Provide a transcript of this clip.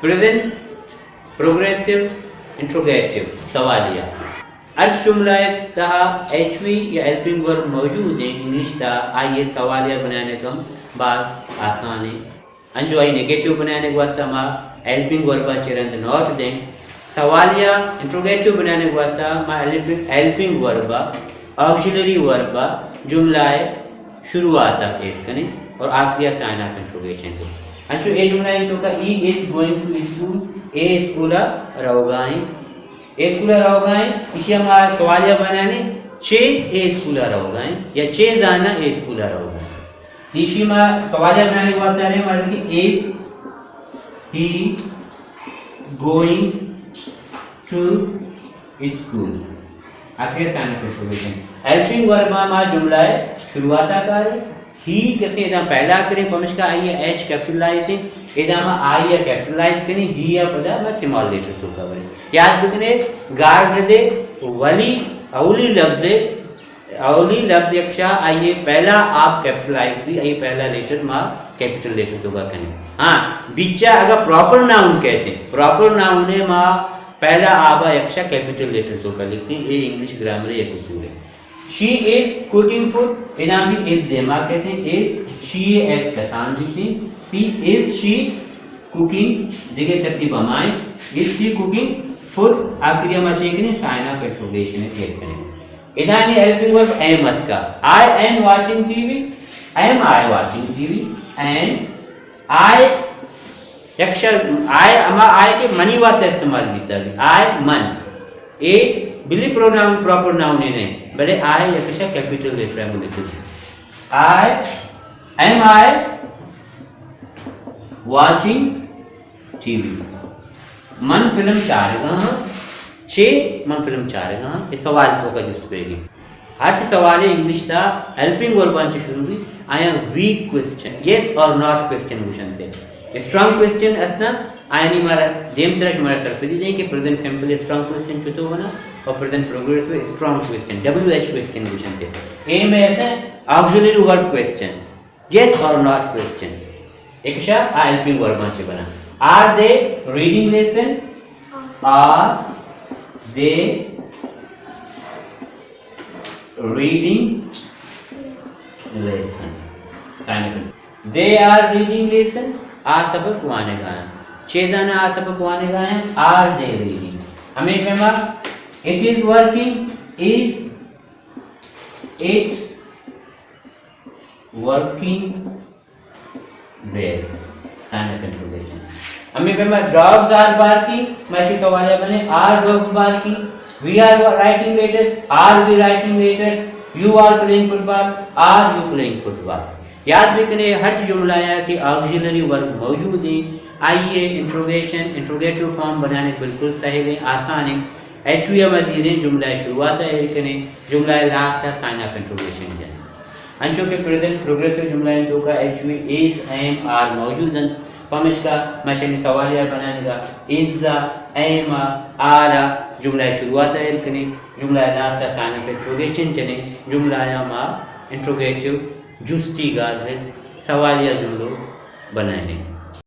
Present progressive interrogative, سوالیہ۔ ہرچ جملہ ءِ تہا ایچ وی یا ہیلپنگ ورب موجود ایں انگلش تہا، آئی ءِ سوالیہ بنائینگ ہم باز آسان ایں۔ انچو آئی نیگیٹو بنائینگ واسطہ ما ہیلپنگ ورب ءَ چہ رند ناٹ دیں۔ سوالیہ، انٹروگیٹو بنائینگ واسطہ ما ہیلپنگ، ہیلپنگ ورب ءَ، آکسیلری ورب ءَ جملہ ءِ شروعات ءَ ایر کنیں اور آخری ءَ سائن آف انٹروگیشن دیں۔ انچو اے جملہ ءِ توکا، He is going to school، a school ءَ روگا ایں۔ اے اسکول ءَ روگا ایں، ایشی ءَ ما سوالیہ بنائینیں، چے اے اسکول ءَ روگا ایں یا چے زاناں اے اسکول ءَ روگا ایں۔ ایشی ما سوالیہ بنائینگ واسطہ رہے، مطلب کہ is he going to school؟ آخری سائن آف انٹروگیشن۔ ہیلپنگ ورب ءَ ما جملہ ءِ شروعات ءَ کاریں۔ ہی کسے ادا پہلا کریں، پمشکا آئی ءِ ایچ کیپٹلائز ایں، ادا ما آئی ءَ کیپٹلائز کنیں، ہی ءَ پدا ما سمال لیٹر توکا بریں۔ یاد بکنے، گار ردے ولی اولی لفظ ءِ، اولی لفظ یکشا آئی ءِ پہلا آپ کیپٹلائز بی، آئی ءِ پہلا لیٹر ما کیپٹل لیٹر توکا کنیں۔ ہاں، بیچا اگر پراپر ناؤن کہتے ہیں، پراپر ناؤن ءَ ما پہلا آپ ءَ یکشا کیپٹل لیٹر توکا لکھتے ہیں، اے انگلش گرامر ءِ یک اصول ہے۔ She is cooking food، ادا بھی is دیما کہتے ہیں، is، she ءِ ایس کسان بیتے، she، is she cooking، دگہ ترتیب ہمائیں، is she cooking food، آخری ہما چیک کریں، سائن آف انٹروگیشن ءَ ایر کریں۔ ادا نی ہیلپنگ ورب ایم اتکا۔ I am watching T V، am I watching T V؟ And I، یکشا، I، ہما I کہ منی واسطہ استعمال بیتا بھی۔ I، من۔ اے بلی پروناؤن، پراپر ناؤن ہی نہیں، بلے I یکشا کیپٹل لیٹر ءَ لکھو۔ I، am I watching T V؟ من فلم چارگا ہاں، چے من فلم چارگا ہاں؟ اے سوال توکا جست بیگی۔ ہرچ سوالے انگلش تہا ہیلپنگ ورباں چہ شروع بی، آیاں weak question, yes or not question گوشنتے۔ اسٹرانگ کوئسچن است نہ، آیانی مارا دیمترا شمارا سرپدی دیں کہ پریزنٹ سمپل اسٹرانگ کوئسچن چطور بنا اور present progressive strong question, W H question گوشنتے۔ اے میں ایسا auxiliary verb question, yes or not question. ایکشا آ ہیلپنگ ورباں چہ بنا۔ Are they reading lesson? Are they reading lesson؟ Sign up. They are reading lesson۔ آ سبق وانگا ایں۔ چے زاناں آ سبق وانگا ایں؟ Are they reading؟ ہمے پیما، it is working، is it working well؟ Sign up interrogation. ہمے پیما، dogs are barking، ماشی سوالیہ بنے، are dogs barking؟ We are writing letters، are we writing letters؟ You are playing football، are you playing football؟ یاد بکنے، ہرچ جملہ یا کہ آکسیلری ورب موجود ہیں، آئی ءِ انٹروگیشن، انٹروگیٹو فارم بنانے بالکل سہل ہیں، آسان ہیں۔ ایچ وی ءَ ما زیریں، جملہ ءِ شروعات ءَ ایر کنیں، جملہ ءِ لاسٹ ءَ سائن آف انٹروگیشن جنیں۔ انچو کہ پریزنٹ پروگریسو جملہ ءِ توکا ایچ وی، ایز، ایم، آر موجود انت، پمشکا ما شنی سوالیہ بنائینگا، ایز ءَ، ایم ءَ، آر ءَ جملہ ءِ شروعات ءَ ایر کنیں، جملہ ءِ لاسٹ ءَ سائن آف انٹروگیشن جنیں، جملہ ءَ ما انٹروگیٹو جستی گار رد سوالیہ جملو بنائینیں۔